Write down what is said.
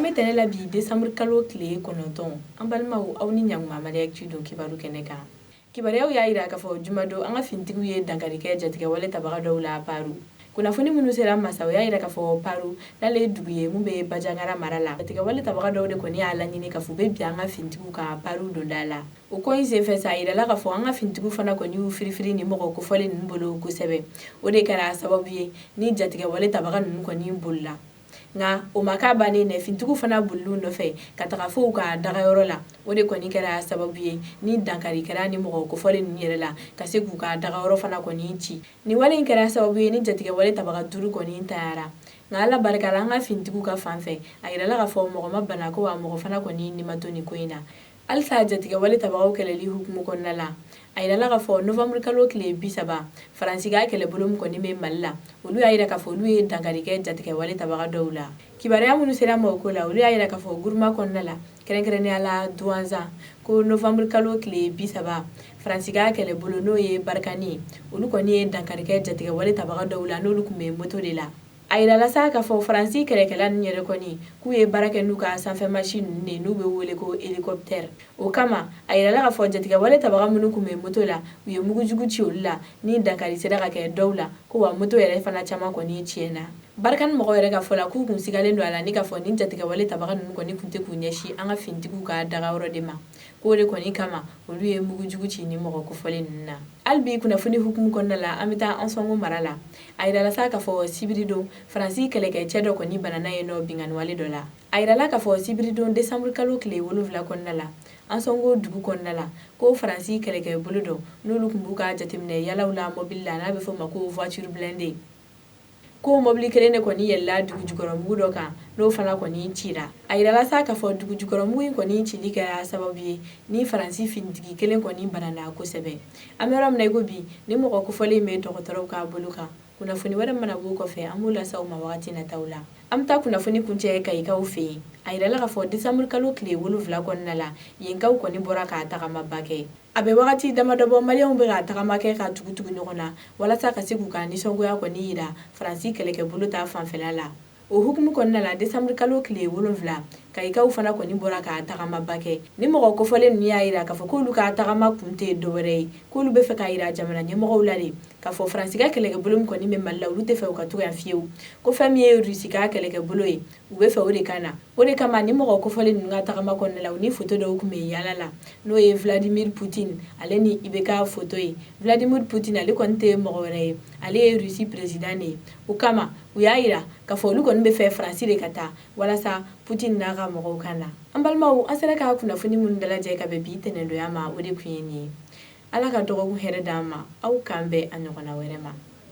An bɛ tɛnɛ la bi, décembre kalo tile 9. An balimaw, aw ni ɲanguma. Mali Actu don kibaru kɛnɛ kan, kibaruyaw y'a jira k'a fɔ jumadon, an ka finitigiw ye dankari kɛ jatigɛwale tabaga dɔw la Paru. Kunnafoni minnu sera masa, o y'a jira k'a fɔ Paru n'ale ye dugu ye mun bɛ Bajangara mara la, jatigɛwale tabaga dɔw de kɔni y'a laɲini k'a fɔ u bɛ bin an ka finitigiw kan Paru donda la. O ko in senfɛ sa, a yirala k'a fɔ an ka finitigiw fana kɔni y'u firifiri ni mɔgɔ kofɔlen ninnu bolo kosɛbɛ. O de kɛra sababu ye ni jatigɛwale tabaga ninnu kɔni bolila. Nka o ma k'a bannen dɛ, finitigiw fana bolil'u nɔfɛ ka taga fo u ka dagayɔrɔ la. O de kɔni kɛra sababu ye ni dankari kɛra ni mɔgɔ kofɔlen ninnu yɛrɛ la, ka se k'u ka dagayɔrɔ fana kɔni ci. Nin wale in kɛra sababu ye ni jatigɛwale tabaga duuru kɔni tayara. Nka Ala barika la, an ka finitigiw ka fan fɛ, a yirala k'a fɔ mɔgɔ ma bana ko wa mɔgɔ fana kɔni ni ma to nin ko in na. Halisa jatigɛwale tabagaw kɛlɛli hukumu kɔnɔna la, a yirala k'a fɔ novembre kalo tile 30, Faransi ka kɛlɛbolo min kɔni bɛ Mali la, olu y'a jira k'a fɔ olu ye dankari kɛ jatigɛwale tabaga dɔw la. Kibaruya minnu sera ma o ko la, olu y'a jira k'a fɔ Guruma kɔnɔna la, kɛrɛnkɛrɛnnenya la Duwanzan, ko novembre kalo tile 30, Faransi ka kɛlɛbolo n'o ye Barikani ye, olu kɔni ye dankari kɛ jatigɛwale tabaga dɔw la, n'olu tun bɛ moto de la. A yirala sa k'a fɔ Faransi kɛlɛkɛla ninnu yɛrɛ kɔni, k'u ye baara kɛ n'u ka sanfɛmasi ninnu de, n'u bɛ wele ko hélicoptère. O kama, a yirala k'a fɔ jatigɛwale tabaga minnu tun bɛ moto la, u ye mugujugu ci olu la, ni dankari sera ka kɛ dɔw la, ko wa moto yɛrɛ fana caman kɔni tiɲɛna. Barikani mɔgɔw yɛrɛ ka fɔ la, k'u kun sigalen don a la ni k'a fɔ ni jatigɛwale tabaga ninnu kɔni tun tɛ k'u ɲɛsin an ka finitigiw ka dagayɔrɔ de ma, k'o de kɔni kama olu ye mugujugu ci ni mɔgɔ kofɔlen ninnu na. Hali bi kunnafoni hukumu kɔnɔna la, an bɛ taa Ansɔngo mara la. A yirala sa k'a fɔ sibiridon, Faransi kɛlɛkɛcɛ dɔ kɔni banana yen nɔ binkanniwale dɔ la. A yirala k'a fɔ sibiridon, décembre kalo tile 7 kɔnɔna la, Ansɔngo dugu kɔnɔna la, ko Faransi kɛlɛkɛbolo dɔ, n'olu tun b'u ka jateminɛ yalaw la mɔbili la, n'a bɛ fɔ o ma ko voiture blindée, ko mɔbili kelen de kɔni yɛlɛla dugujukɔrɔmugu dɔ kan, n'o fana kɔni cira. A yirala sa k'a fɔ dugujukɔrɔmugu in kɔni cili kɛra sababu ye ni Faransi finitigi kelen kɔni banana kosɛbɛ. An bɛ yɔrɔ min na i ko bi, ni mɔgɔ kofɔlen bɛ dɔgɔtɔrɔw ka bolo kan. Kunnafoni wɛrɛ mana b'o kɔfɛ, an b'o lase aw ma wagati nataw la. An bɛ taa kunnafoni kuncɛ Kayikaw fɛ yen. A yirala k'a fɔ décembre kalo tile 7 kɔnɔna la, yenkaw kɔni bɔra ka tagamaba kɛ. A bɛ wagati damadɔ bɔ, Maliyɛnw bɛ ka tagama kɛ ka tugu-tugu ɲɔgɔn na walasa ka se k'u ka nisɔngoya kɔni yira Faransi kɛlɛkɛbolo ta fanfɛla la. O hukumu kɔnɔna la, décembre kalo tile 7, Kayikaw fana kɔni bɔra ka tagamaba kɛ. Ni mɔgɔ kofɔlen ninnu y'a jira k'a fɔ k'olu ka tagama kun tɛ dɔwɛrɛ ye, k'olu bɛ fɛ k'a jira jamana ɲɛmɔgɔw la de k'a fɔ Faransi ka kɛlɛkɛbolo min kɔni bɛ Mali la, olu tɛ fɛ u ka to yan fiyewu, ko fɛn min ye Rusi ka kɛlɛkɛbolo ye, u bɛ fɛ o de ka na. O de kama, ni mɔgɔ kofɔlen ninnu ka tagama kɔnɔna la, u ni foto dɔw tun bɛ yaala la, n'o ye Vladimir Poutine ale ni IBK foto ye. Vladimir Poutine, ale kɔni tɛ mɔgɔ wɛrɛ ye, ale ye Rusi président de ye. O kama, u y'a jira k'a fɔ olu kɔni bɛ fɛ Faransi de ka taa walasa Poutine n'a ka mɔgɔw ka na. An balimaw, an sera ka kunnafoni minnu dalajɛ ka bɛn bi tɛnɛndonya ma, o de tun ye nin ye. Ala ka dɔgɔkun hɛrɛ d'an ma. Aw k'an bɛn a ɲɔgɔnna wɛrɛ ma.